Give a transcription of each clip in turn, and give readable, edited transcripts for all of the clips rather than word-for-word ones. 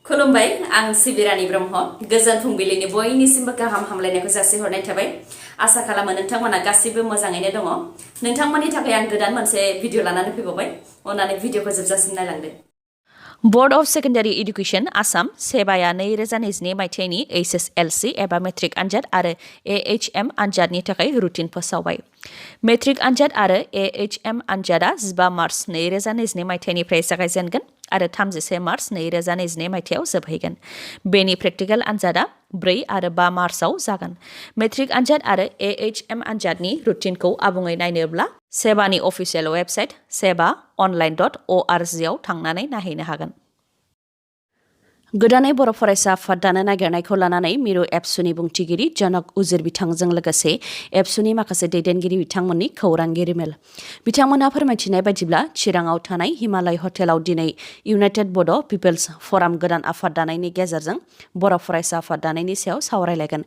खुलुमबाय आं सिबिरानि ब्रह्म गोजोन फुंबिलिनि बयनिसिमबो गाहाम हामलायनायखौ जासिहरनाय थाबाय आसा खालामो नोंथांमोना गासिबो मोजाङैनो दङ नोंथांमोननि थाखाय आं गोदान मोनसे भिडिअ लानानै फैबावबाय अन्नानै भिडिअखौ जोबजासिम नायलांदो Board of Secondary Education Assam सेबाया 2022 मायथाइनि HSLC एबा मेट्रिक आनजाद आरो AHM आनजादनि थाखाय रुटिन फोसावबाय मेट्रिक आनजाद आरो AHM आनजादा 15 मार्च 2022 मायथाइनिफ्राय जागायजेनगोन आरो 31 मार्च 2022 मायथाइयाव जोबहैगोन बेनि प्रेक्टिकेल आनजादा 4 आरो 5 मार्चआव जागोन मेट्रिक आनजाद आरो AHM आनजादनि रुटिनखौ आबुङै नायनोब्ला सेबानि अफिसियेल वेबसाइट sbbodonews आव थांनानै नायहैनो हागोन गोदानै बर' फरायसा आफाद दानो नागिरनायखौ लानानै मिरु एबसुनि बुंथिगिरि जनक उजिर बिथांजों लोगोसे एबसुनि माखासे दैदेनगिरि बिथांमोननि खौरांगिरि मेल बिथांमोनहा फोरमायथिनाय बायदिब्ला चिराङाव थानाय हिमालय हटेलाव दिनै इउनाइटेड बड' पिपल्स फराम गोदान आफाद दानायनि गेजेरजों बर' फरायसा आफाद दानायनि सायाव सावरायलायगोन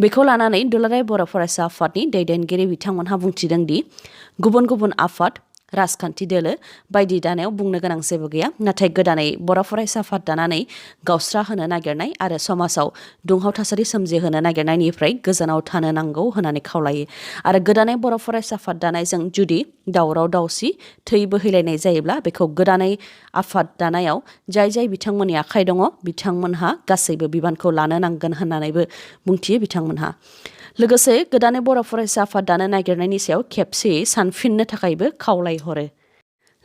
बेखौ लानानै दुलाराय बर' फरायसा आफादनि दैदेनगिरि बिथांमोनहा बुंथिदों दि गुबुन गुबुन आफाद राजखान्थि दोलो बायदि दानायाव बुंनो गोनां जेबो गैया नाथाय गोदानै बर' फरायसा आफाद दानानै गावस्रा होनो नागिरनाय आरो समाजाव दुंहाव थासारि सोमजिहोनो नागिरनायनिफ्राय गोजानाव थानो नांगौ होननानै खावलायो आरो गोदानै बर' फरायसा आफाद दानायजों जुदि दावराव दावसि थै बोहैलायनाय जायोब्ला बेखौ गोदानै आफाद दानायाव जाय बिथांमोननि आखाइ दङ बिथांमोनहा गासैबो बिबानखौ लानो नांगोन होननानैबो बुंथियो बिथांमोनहा लोगोसे गोदानै बर' फरायसा आफाद दानो नागिरनायनि सायाव खेबसेयै सानफिननो थाखायबो खावलायहरो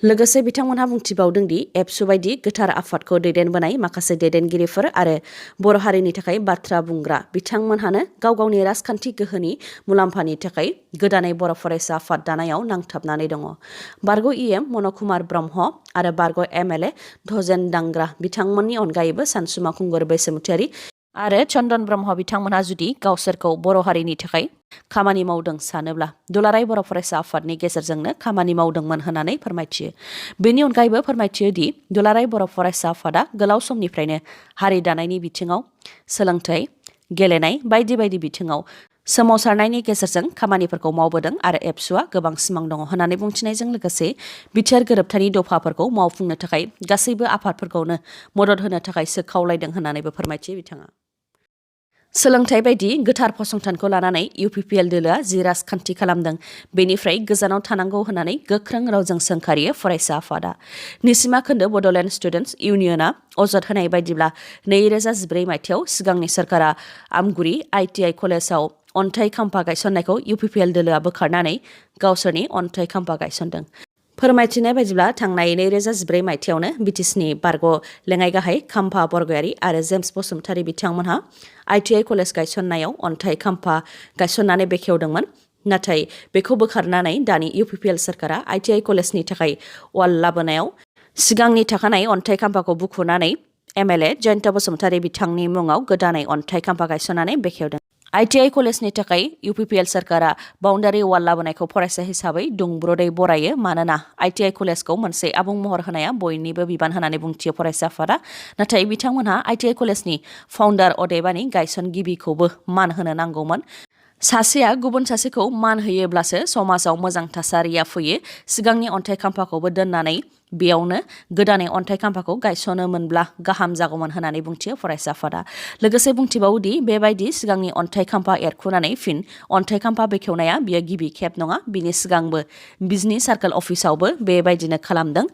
लोगोसे बिथांमोनहा बुंथिबावदों दि एबसु बायदि गोथार आफादखौ दैदेनबोनाय माखासे दैदेनगिरिफोर आरो बर' हारिनि थाखाय बाथ्रा बुंग्रा बिथांमोनहानो गाव गावनि राजखान्थि गोहोनि मुलाम्फानि थाखाय गोदानै बर' फरायसा आफाद दानायाव नांथाबनानै दङ बारग' EM मनकुमार ब्रह्म आरो बारग' MLA धजेन दांग्रा बिथांमोननि अनगायैबो सानसुमा खुंगुर बैसोमुथियारि आरो चन्दन ब्रह्म बिथांमोनहा जुदि गावसोरखौ बर' हारिनि थाखाय खामानि मावदों सानोब्ला दुलाराय बर' फरायसा आफादनि गेजेरजोंनो खामानि मावदोंमोन होननानै फोरमायथियो बेनि अनगायैबो फोरमायथियो दि दुलाराय बर' फरायसा आफादा गोलाव समनिफ्रायनो हारि दानायनि बिथिङाव सोलोंथाइ गेलेनाय बायदि बायदि बिथिङाव सोमावसारनायनि गेजेरजों खामानिफोरखौ मावबोदों आरो एबसुआ गोबां सिमां दङ होननानै बुंथिनायजों लोगोसे बिटिआर गोरोबथानि दफाफोरखौ मावफुंनो थाखाय गासैबो आफादफोरखौनो मदद होनो थाखायसो खावलायदों होननानैबो फोरमायथियो बिथाङा सोलोंथाइ बायदि गोथार फसंथानखौ लानानै UPPL दोलोआ जि राजखान्थि खालामदों बेनिफ्राय गोजानाव थानांगौ होननानै गोख्रों रावजों सोंखारियो फरायसा आफादा निसिमा खोन्दो बड'लेण्ड स्टुडेन्टस इउनियना अजद होनाय बायदिब्ला 2014 मायथाइयाव सिगांनि सरकारा आमगुरि ITI कलेजाव अन्थाइ खाम्फा गायसननायखौ UPPL दोलोआ बोखारनानै गावसोरनि अन्थाइ खाम्फा गायसनदों फोरमायथिनाय बायदिब्ला थांनाय 2014 मायथाइयावनो बिटिसिनि बारग' लेङाइ गाहाय खाम्फा बरगयारि आरो जेम्स बसुमतारी बिथांमोनहा ITI कलेज गायसननायाव अन्थाइ खाम्फा गायसननानै बेखेवदोंमोन नाथाय बेखौ बोखारनानै दानि UPPL सरकारा ITI कलेजनि थाखाय वाल लाबोनायाव सिगांनि थाखानाय अन्थाइ खाम्फाखौ बुखुनानै MLA जयन्त बसुमतारी बिथांनि मुङाव गोदानै अन्थाइ खाम्फा गायसननानै बेखेवदों ITI कलेजनि थाखाय UPPL सरकारा बाउन्डारि वाल लाबोनायखौ फरायसा हिसाबै दुंब्रुदै बरायो मानोना ITI कलेजखौ मोनसे आबुं महर होनाया बयनिबो बिबान होननानै बुंथियो फरायसा आफादा नाथाय बिथांमोनहा ITI कलेजनि फाउन्डार अदेबानि गायसनगिरिखौबो मान होनो नांगौमोन सासेया गुबुन सासेखौ मान होयोब्लासो समाजाव मोजां थासारिया फैयो सिगांनि अन्थाइ खाम्फाखौबो दोननानै बेयावनो गोदानै अन्थाइ खाम्फाखौ गायसनोमोनब्ला गाहाम जागौमोन होननानै बुंथियो फरायसा आफादा लोगोसे बुंथिबावोदि बेबायदि सिगांनि अन्थाइ खाम्फा एरखुनानै फिन अन्थाइ खाम्फा बेखेवनाया बियो गिबि खेब नङा बिनि सिगांबो बिजनि सार्केल अफिसावबो बेबायदिनो खालामदों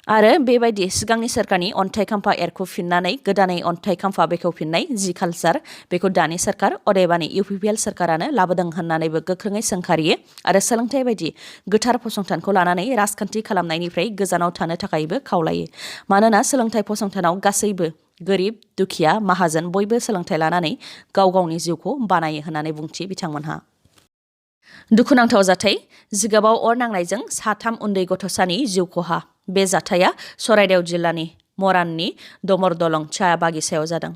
आरो बेबायदि सिगांनि सोरखारनि अन्थाइ खाम्फा एरखुफिननानै गोदानै अन्थाइ खाम्फा बेखेवफिननाय जि कालचार बेखौ दानि सोरखार अदेबानि UPPL सरकारानो लाबोदों होननानैबो गोख्रोङै सोंखारियो आरो सोलोंथाइ बायदि गोथार फसंथानखौ लानानै राजखान्थि खालामनायनिफ्राय गोजानाव थानो थाखायबो खावलायो मानोना सोलोंथाइ फसंथानाव गासैबो गोरिब दुखिया माहाजोन बयबो सोलोंथाइ लानानै गाव गावनि जिउखौ बानायो होननानै बुंथियो बिथांमोनहा दुखुनांथाव जाथाय जिगाबाव अर नांनायजों 3 उन्दै गथ'सानि जिउ खहा बे जाथाया सराइदेव जिल्लानि मराननि दमर दलं साया बागिसायाव जादों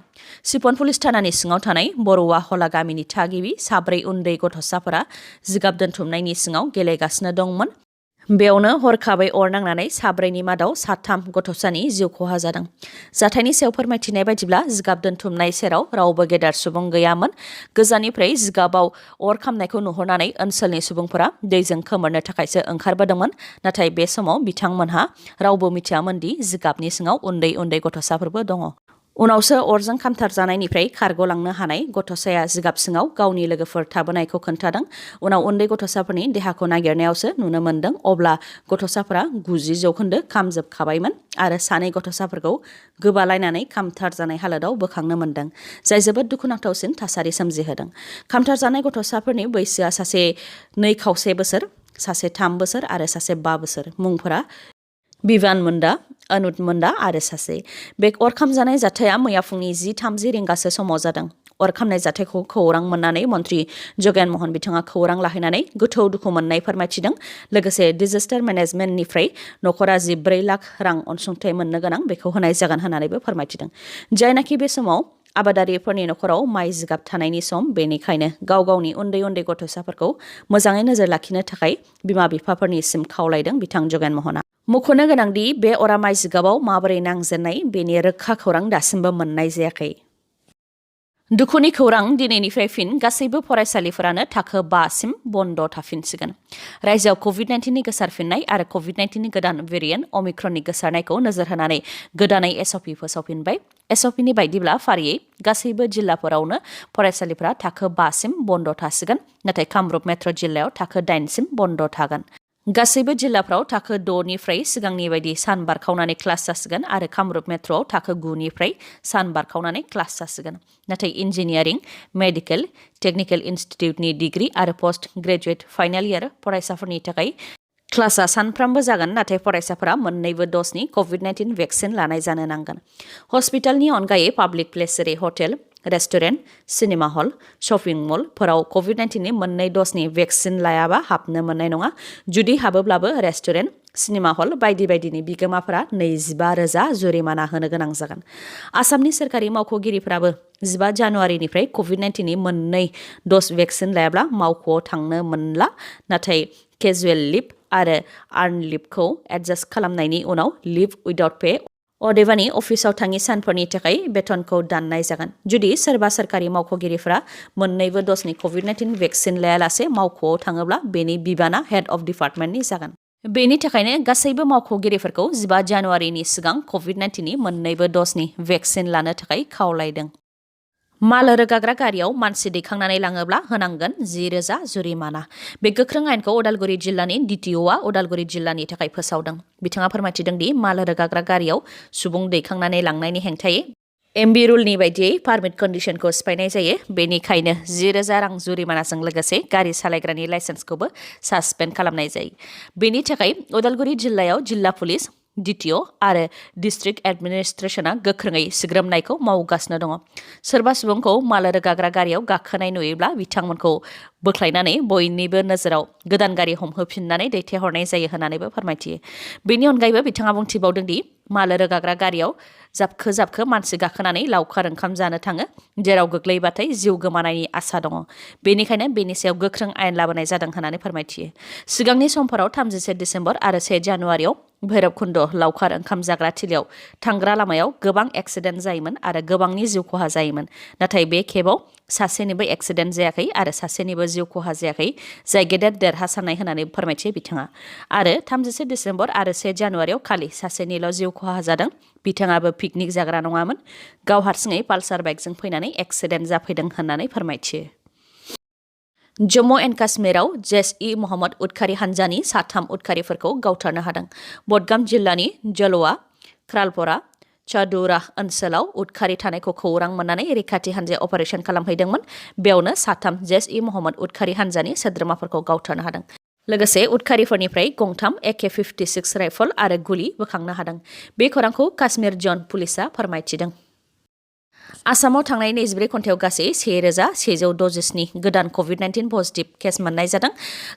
सिपन पुलिस थानानि सिङाव थानाय बर'वा हला गामिनि थागिबि 4 उन्दै गथ'साफोरा जिगाब दोनथुमनायनि सिङाव गेलेगासिनो दंमोन बेयावनो हरखाबै अर नांनानै 4नि मादाव 3 गथ'सानि जिउ खहा जादों जाथायनि सायाव फोरमायथिनाय बायदिब्ला जिगाब दोनथुमनाय सेराव रावबो गेदेर सुबुं गैयामोन गोजाननिफ्राय जिगाबाव अर खामनायखौ नुहुरनानै ओनसोलनि सुबुंफोरा दैजों खोमोरनो थाखायसो ओंखारबोदोंमोन नाथाय बे समाव बिथांमोनहा रावबो मिथियामोन दि जिगाबनि सिङाव उन्दै उन्दै गथ'साफोरबो दङ उनावसो अरजों खामथार जानायनिफ्राय खारग'लांनो हानाय गथ'साया जिगाब सिङाव गावनि लोगोफोर थाबोनायखौ खोन्थादों। उनाव उन्दै गथ'साफोरनि देहाखौ नागिरनायावसो नुनो मोन्दों। अब्ला गथ'साफोरा 90% खामजोबखाबायमोन आरो सानै गथ'साफोरखौ गोबालायनानै खामथार जानाय हालोदाव बोखांनो मोन्दों, जाय जोबोद दुखुनांथावसिन थासारि सोमजिहोदों। खामथार जानाय गथ'साफोरनि बैसोआ सासे 2.5 बोसोर, सासे 3 बोसोर आरो सासे 5 बोसोर। मुंफोरा बिबान मुन्डा, अनुट मुन्डा आरो सासे। बे अर खामजानाय जाथाया मैया फुंनि 10:30 रिंगासो समाव जादों। अर खामनाय जाथायखौ खौरां मोननानै मन्त्रि जगेन महन बिथाङा खौरां लाहैनानै गोथौ दुखु मोननाय फोरमायथिदों। लोगोसे डिजास्टार मेनेजमेन्टनिफ्राय नखरा 14 लाख रां अनसुंथाइ मोननो गोनां बेखौ होनाय जागोन होननानैबो फोरमायथिदों। जायनाखि बे समाव आबादारिफोरनि नखराव माइ जिगाब थानायनि सम, बेनिखायनो गाव गावनि उन्दै उन्दै गथ'साफोरखौ मोजाङै नोजोर लाखिनो थाखाय बिमा बिफाफोरनिसिम खावलायदों बिथां जगेन महना। मख'नो गोनांदि बे अरा माइ जिगाबाव माबोरै नांजेननाय बेनि रोखा खौरां दासिमबो मोननाय जायाखै। दुखुनि खौरां, दिनैनिफ्राय फिन गासैबो फरायसालिफोरानो थाखो 5 सिम बन्द थाफिनसिगोन। रायजोआव कभिड-19नि गोसारफिननाय आरो कभिड-19नि गोदान भेरिएन्ट अमिक्रननि गोसारनायखौ नोजोर होनानै गोदानै एसअपि फोसावफिनबाय। एसअपिनि बायदिब्ला फारियै गासैबो जिल्लाफोरावनो फरायसालिफोरा थाखो 5 सिम बन्द थासिगोन, नाथाय कामरुप मेट्र' जिल्लायाव थाखो 8 सिम बन्द थागोन। गासैबो जिल्लाफ्राव थाखो 6 निफ्राय सिगांनि बायदि सान बारखावनानै क्लास जासिगोन आरो कामरुप मेट्र'आव थाखो 9 निफ्राय सान बारखावनानै क्लास जासिगोन। नाथाय इन्जिनियारिं, मेडिकेल, टेक्निकेल इनस्टिट्युटनि डिग्री आरो पोस्ट ग्रेजुएट फाइनाल इयार फरायसाफोरनि थाखाय क्लासआ सानफ्रामबो जागोन, नाथाय फरायसाफोरा मोन्नैबो द'जनि कभिड-19 भेक्सिन लानाय जानो नांगोन। हस्पिटालनि अनगायै पाब्लिक प्लेस जेरै hotel, restaurant, cinema hall, shopping मलफोराव कभिड-19नि मोन्नै द'जनि भेक्सिन लायाबा हाबनो मोननाय नङा। जुदि हाबोब्लाबो रेस्टुरेन्ट, सिनेमा हल बायदि बायदिनि बिगोमाफोरा 25,000 जुरिमाना होनो गोनां जागोन। आसामनि सोरखारि मावख'गिरिफोराबो 15 जानुवारिनिफ्राय कभिड-19नि मोन्नै द'ज भेक्सिन लायाब्ला मावख'आव थांनो मोनला, नाथाय केजुवेल लिभ आरो आर्न लिभखौ एडजास्ट खालामनायनि उनाव लिभ उइदाउट पे, अदेबानि अफिसाव थाङि सानफोरनि थाखाय बेथनखौ दाननाय जागोन। जुदि सोरबा सोरखारि मावख'गिरिफोरा मोन्नैबो द'जनि कभिड-19 भेक्सिन लायालासे मावख'आव थाङोब्ला बेनि बिबाना हेड अफ डिपार्टमेन्टनि जागोन। बेनि थाखायनो गासैबो मावख'गिरिफोरखौ 15 जानुवारिनि सिगां कभिड-19नि मोन्नैबो द'जनि भेक्सिन लानो थाखाय खावलायदों। माल रोगाग्रा गारियाव मानसि दैखांनानै लाङोब्ला होनांगोन 10,000 जुरिमाना। बे गोख्रों आयेनखौ उदालगुरि जिल्लानि डिटिअ'आ उदालगुरि जिल्लानि थाखाय फोसावदों। बिथाङा फोरमायथिदों दि माल रोगाग्रा गारियाव सुबुं दैखांनानै लांनायनि हेंथायै एमबि रुलनि बायदियै पारमिट कन्डिशनखौ सिफायनाय जायो। बेनिखायनो 10,000 रां जुरिमानाजों लोगोसे गारि सालायग्रानि लाइसेन्सखौबो सासपेन्ड खालामनाय जायो। बेनि थाखाय उदालगुरि जिल्लायाव जिल्ला पुलिस, डिटिअ आरो डिस्ट्रिक्ट एडमिनिस्ट्रेशना गोख्रोङै सिग्रोमनायखौ मावगासिनो दङ। सोरबा सुबुंखौ माल रोगाग्रा गारियाव गाखोनाय नुयोब्ला बिथांमोनखौ बोख्लायनानै बयनिबो नोजोराव गोदान गारि हमहोफिननानै दैथायहरनाय जायो होननानैबो फोरमायथियो। बेनि अनगायैबो बिथाङा बुंथिबावदों दि माल रोगाग्रा गारियाव जाबखो जाबखो मानसि गाखोनानै लावखार ओंखाम जानो थाङो, जेराव गोग्लैबाथाय जिउ गोमानायनि आसा दङ। बेनिखायनो बेनि सायाव गोख्रों आयेन लाबोनाय जादों होननानै फोरमायथियो। सिगांनि समफोराव 31 दिसेम्बर आरो 1 जानुवारियाव भैरबकुन्द लावखार ओंखाम जाग्रा थिलियाव थांग्रा लामायाव गोबां एक्सिडेन्ट जायोमोन आरो गोबांनि जिउ खहा जायोमोन। नाथाय बे खेबाव सासेनिबो एक्सिडेन्ट जायाखै आरो सासेनिबो जिउ खहा जायाखै, जाय गेदेर देरहासारनाय होननानै फोरमायथियो बिथाङा। आरो 31 दिसेम्बर आरो 1 जानुवारियाव खालि सासेनिल' जिउ खहा जादों। बिथाङाबो पिकनिक जाग्रा नङामोन, गाव हारसिङै पालसार बाइकजों फैनानै एक्सिडेन्ट जाफैदों होननानै फोरमायथियो। जम्मु एन्ड काश्मीराव जैश-इ-मोहम्मद उदखारि हान्जानि 3 उदखारिफोरखौ गावथारनो हादों। बडगाम जिल्लानि जलवा, ख्रालपरा, चादुराह ओनसोलाव उदखारि थानायखौ खौरां मोननानै रैखाथि हान्जाया अपारेसन खालामहैदोंमोन। बेयावनो 3 जैश-इ-मोहम्मद उदखारि हान्जानि सोद्रोमाफोरखौ गावथारनो हादों। लोगोसे उदखारिफोरनिफ्राय गंथाम AK-56 राइफल आरो गुलि बोखांनो हादों। बे खौरांखौ काश्मीर जन पुलिसआ फोरमायथिदों। आसामाव थांनाय 24 घन्टायाव गासै 1,167 गोदान कभिड-19 पजिटिभ केस मोननाय जादों।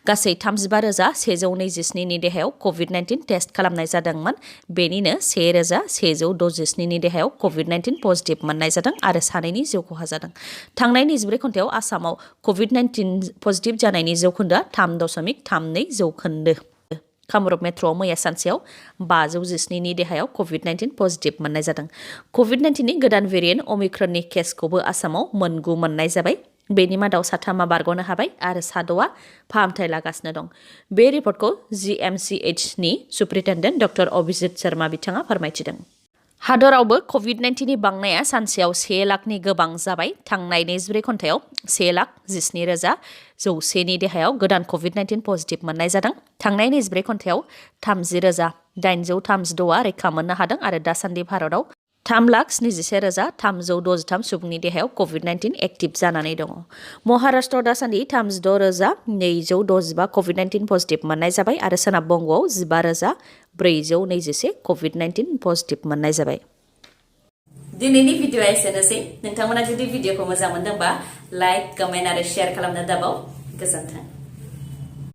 गासै 35,127 नि देहायाव कभिड-19 टेस्ट खालामनाय जादोंमोन। बेनिनो 1,167 नि देहायाव कभिड-19 पजिटिभ मोननाय जादों आरो सानैनि जिउ खहा जादों। थांनाय 24 घन्टायाव आसामाव कभिड-19 पजिटिभ जानायनि जौखोन्दोआ 3.32%। कामरुप मेट्र'आव मैया सानसेयाव 517 नि देहायाव कभिड-19 पजिटिभ मोननाय जादों। कभिड-19 नि गोदान भेरिएन्ट अमिक्रननि केसखौबो आसामाव 9 मोननाय जाबाय। बेनि मादाव 3 बारग'नो हाबाय आरो 6 फाहामथाय लागासिनो दं। बे रिपर्टखौ GMCH नि सुप्रिन्टेन्डेन्ट डक्टर अभिजित शर्मा बिथाङा फोरमायथिदों। हादरावबो कभिड-19 नि बांनाया सानसेयाव 1 लाखनि गोबां जाबाय। थांनाय 24 घन्टायाव 1,17,100 नि देहायाव गोदान कभिड-19 पजिटिभ मोननाय जादों। थांनाय 24 घन्टायाव 30,836 रैखा मोननो हादों आरो दासान्दि भारताव 3,71,363 सुबुंनि देहायाव कभिड-19 एक्टिभ जानानै दङ। महाराष्ट्रआव दासान्दि 36,265 कभिड-19 पजिटिभ मोननाय जाबाय आरो सोनाब बंगआव 15,421 कभिड-19 पजिटिभ मोननाय जाबाय। दिनैनि भिडिअ'आ एसेनोसै। नोंथांमोना जुदि भिडिअ'खौ मोजां मोनदोंबा लाइक, कमेन्ट आरो शेयार खालामनो दाबाव। गोजोन्थों।